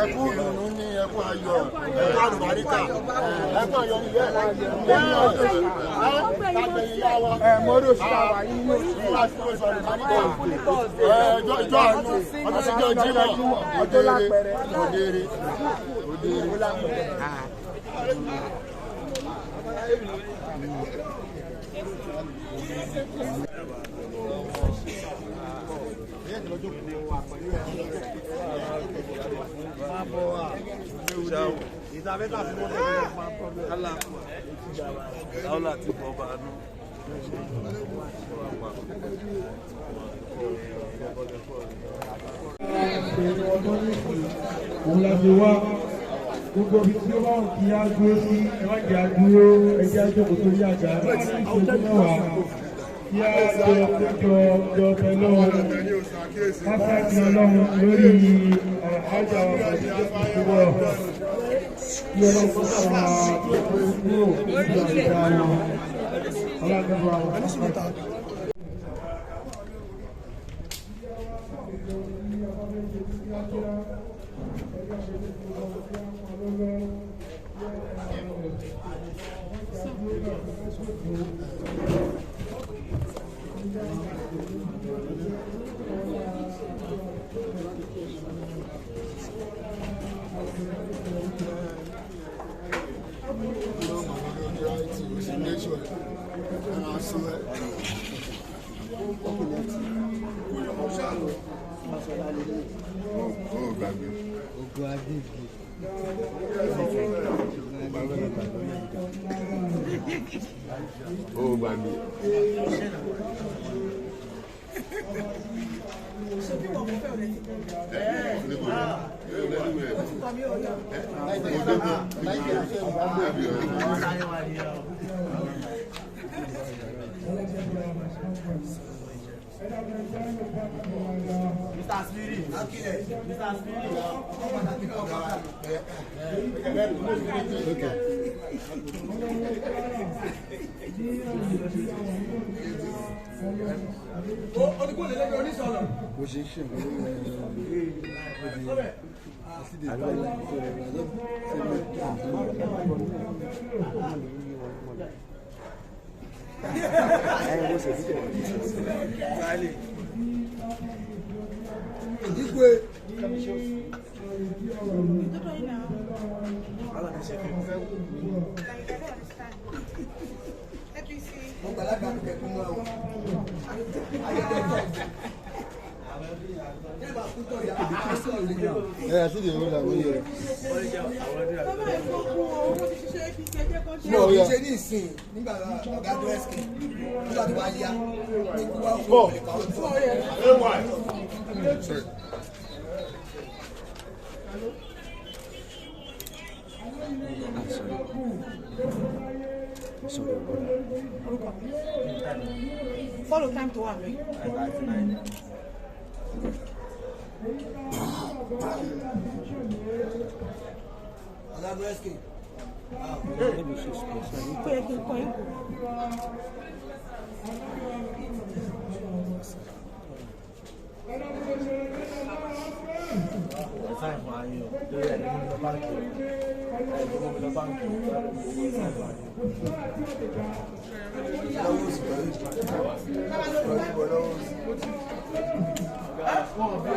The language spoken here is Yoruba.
Ẹkú dùnú ní ẹkú ayọ̀ ẹkú àlùbáríkà ẹkú ayọ̀ ní ilé ìjọ àánú ọdún síjọ jímọ̀ òdèrè òdèrè òdèrè. Òun la fi wá gbogbo ibi tí ó bá ń kí á dúró sí ẹ má jẹ́ àdúró ẹ jẹ́ àjókòó sórí àga láti ìṣojú mẹ́wàá kí á jọ péjọ jọ bẹ lọ́wọ́ kásáàkì ọlọ́run lórí àjà ìṣòwò kí ọlọ́run kó sọ̀rọ̀ kúrò níbi àìdá wọn ọlọ́run àwọn ọ̀sán. Ó gbàgbé. Mr. Spirit, Mr. Spirit, Okay. Bó ṣe ń ṣe nǹkan lórí Igwe. Ẹ àti ìdè ìwé làwọn yẹ. Bàbá ẹ̀ kó kú o, wọ́n ti ṣiṣẹ́ APC ẹgbẹ́ kan ṣe. No, kì í ṣe ní ìsìn nígbà ọ̀gá dúrẹ́sì nígbà tó bá yá ní kú wá fún òun lè kà ó tó. Sorry, brother. Orúkọ mi. Follow time tó wà mí. Ọ̀gá dúrẹ́sì. Ó yẹ kí n kọ́ yín kù. Lọ́wọ́ òsì pẹ̀lú ìbọn lọ́wọ́ òsì.